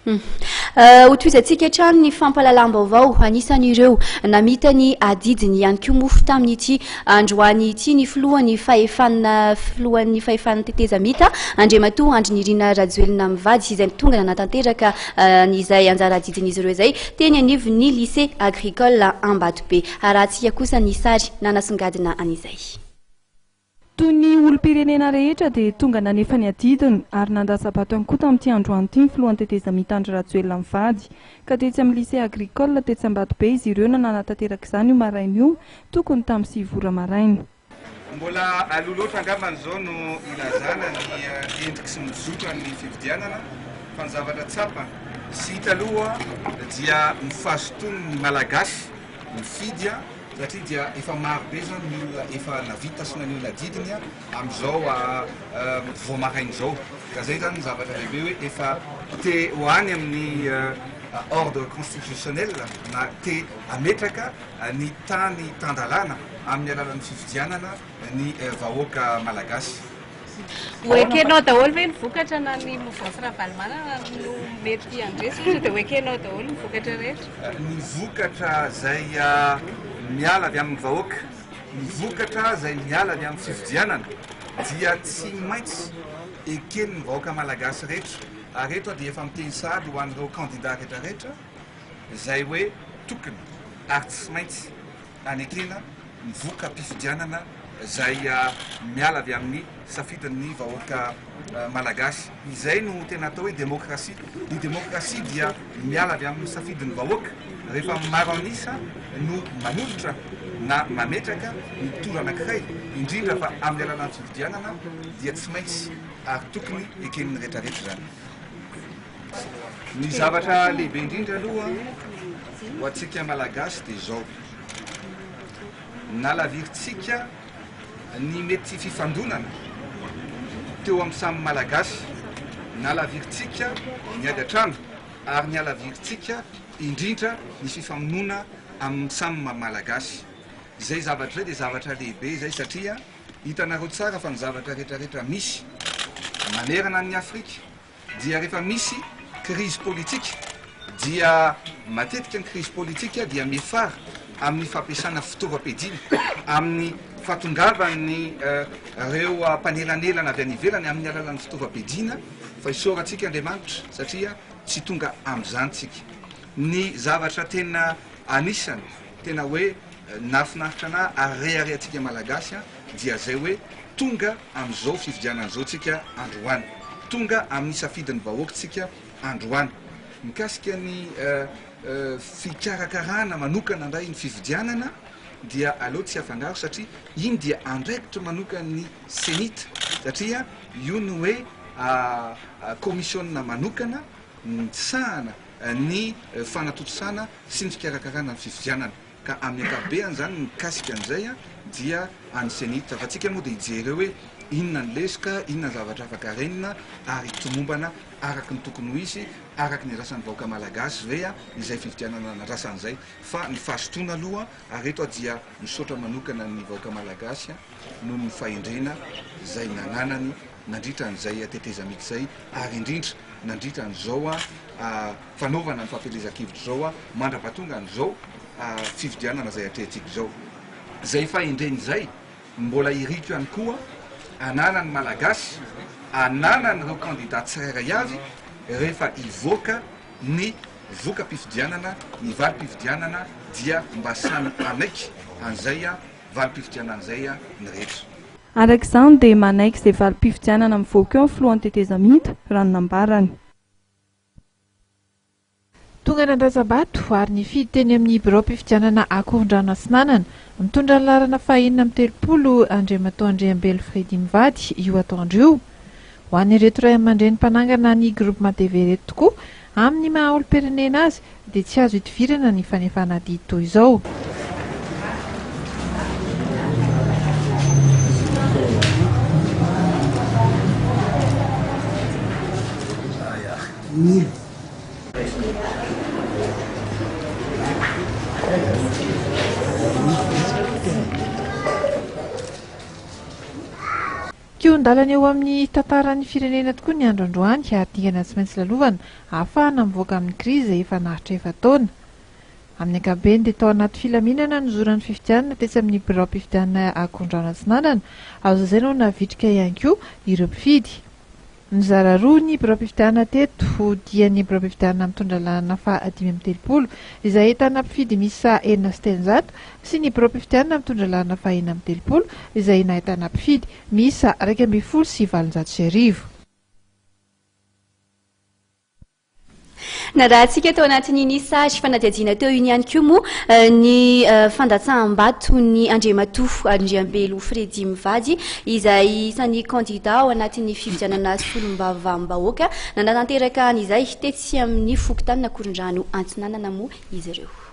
Hotohizantsika hatrany ny fampahalalam-baovao. Anisan'ireo namita ny adidiny ihany koa moa tamin'ity androany ity ny filohan'ny fahefana filohan'ny fahefan'ny tetezamita Andriamatoa Andry Nirina Rajoelina mivady izay tonga nanatanteraka an'izay anjara adidin'izy ireo izay teny anivon'ny Lycée Agricole Ambatobe. Arahantsika kosa ny sary nanasongadina an'izay. Toy ny olom-pirenena rehetra dia tonga nanefa ny adidiny ary nandatsa-bato ihany koa tamin'ity androany ity ny filohan'ny tetezamita Andry Rajoelina mivady. Ka tetsy amin'ny Lycée Agricole tetsy Ambatobe izy ireo no nanatanteraka izany io maraina io, tokony tamin'ny 9 ora maraina. Mbola aloha loatra angambany izao no ilazana ny endriky sy ny zotran'ny fifidianana fa ny zavatra tsapa sy hita aloha dia ny fahazotoan'ny Malagasy mifidy satria dia efa maro be izany ny olona efa navita sy naneho ny adidiny amin'izao vao maraina izao, ka izay izany ny zavatra lehibe hoe efa te ho any amin'ny ordre constitutionnel na te hametraka ny tany tan-dalàna amin'ny alalan'ny fifidianana ny vahoaka malagasy. Ho ekenao daholo ve ny vokatra na ny mouvance Ravalomanana no mety handresy ohatra dia ho ekenao daholo ny vokatra rehetra? Ny vokatra izay miala avy amin'ny vahoaka, ny vokatra izay miala avy amin'ny fifidianana dia tsy maintsy eken'ny vahoaka malagasy rehetra ary eto aho dia efa miteny sahady ho an'ireo kandida rehetra rehetra izay hoe tokony ary tsy maintsy hanekena ny voka-pifidianana izay miala avy amin'ny safidin'ny vahoaka malagasy. Izay no tena atao hoe demokrasia. Ny demokrasia dia miala avy amin'ny safidin'ny vahoaka. Rehefa maro an'isa no manolotra na mametraka ny mpitondra anankiray, indrindra fa amin'ny alalan'ny fifidianana, dia tsy maintsy ary tokony eken'ny rehetrarehetra izany. Ny zavatra lehibe indrindra aloha ho antsika Malagasy dia izao, nalavirintsika ny mety fifandonana teo amin'ny samy Malagasy, nalavirintsika ny ady an-trano ary nalavirintsika indrindra ny fifamonoana amin'ny samy Malagasy. Izay zavatra izay dia zavatra lehibe izay satria hitanareo tsara fa ny zavatra rehetrarehetra misy manerana an'i Afrika, dia rehefa misy krizy politika dia matetika ny krizy politika dia miafara amin'ny fampiasana fitaovam-piadiana, amin'ny fahatongavan'ny reo mpanelanelana avy any ivelany amin'ny alalan'ny fitaovam-piadiana, fa isaorantsika Andriamanitra satria tsy tonga amin'izany tsika. Ny zavatra tena anisany tena hoe nahafinaritra anah ary reharehantsika Malagasy dia zay hoe tonga amin'izao fifidianana izao tsika androany, tonga amin'ny safidin'ny vahoaka tsika androany. Mikasika ny fikarakarana manokana indray ny fifidianana dia aleo tsy afangaro satria iny dia andraikitra manokan'ny Cenit satria io no hoe kaomisiona manokana misahana ny fanatontosana sy ny fikarakarana ny fifidianana. Ka amin'ny ankapobeany izany mikasika an'izay dia any Cenit. Fa tsika moa dia hijery eo hoe inona ny lesoka, inona ny zavatra afaka harenina ary tomombana araka ny tokony ho izy, araka ny andrasan'ny vahoaka malagasy ve izay fifidianana nandrasana izay. Fa ny fahazotoana aloha, ary eto aho dia misaotra manokana ny vahoaka malagasy noho ny fahendrena izay nananany nandritra an'izay tetezamita izay ary indrindra nandritra an'izao fanaovana ny fampielezan-kevitra izao mandra-pahatonga an'izao fifidianana izay atrehintsika izao. Izay fahendrena izay mbola iriko ihany koa ananan'ny Malagasy, ananan'ireo kandida tsirairay avy rehefa hivoaka ny voka-pifidianana, ny valim-pifidianana dia mba samy hanaiky an'izay valim-pifidianana izay ny rehetra. Araka izany dia manaiky izay valim-pifidianana mivoaka eo ny filohan'ny tetezamita, raha ny nambarany. Tonga nandatsa-bato ary nifidy teny amin'ny biraom-pifidianana Akorondrano Atsinanana, mitondra ny laharana faha 36 Andriamatoa Andriambelo Freddy mivady io atoandro io. Ho an'ireto ray aman-dreny mpanangana ny Groupement TV ireto tokoa, amin'ny maha olom-pirenena azy dia tsy azo idivirana ny fanefana adidy toy izao. Kihon-dalana eo amin'ny tantaran'ny firenena tokoa ny andro androany ary dingana tsy maintsy lalovana ahafahana mivoaka amin'ny krizy izay efa naharitra efa-taona. Amin'ny ankapobeny dia tao anaty filaminana no zoran'ny fifidianana tetsy amin'ny biraom-pifidianana Akondrano Atsinanana, azo lazaina ho navitrika ihany koa ireo mpifidy. Nizara roa ny biraom-pifidianana teto dia ny biraom-pifidianana mitondra lalana faha 35 izay ahitana mpifidy miisa 306 sy ny biraom-pifidianana mitondra lalana faha 36 izay nahitana mpifidy miisa 1811. Narahantsika tao anatin'iny sary fanadihadiana teo iny ihany koa moa ny fandatsaham-baton'ny Andriamatoa Andriambelo Freddy mivady izay isan'ny kandida ao anatin'ny fifidianana solombavambahoaka. Nanatanteraka an'izay tetsy amin'ny fokontanin'Ankorondrano Antsinanana moa izy ireo.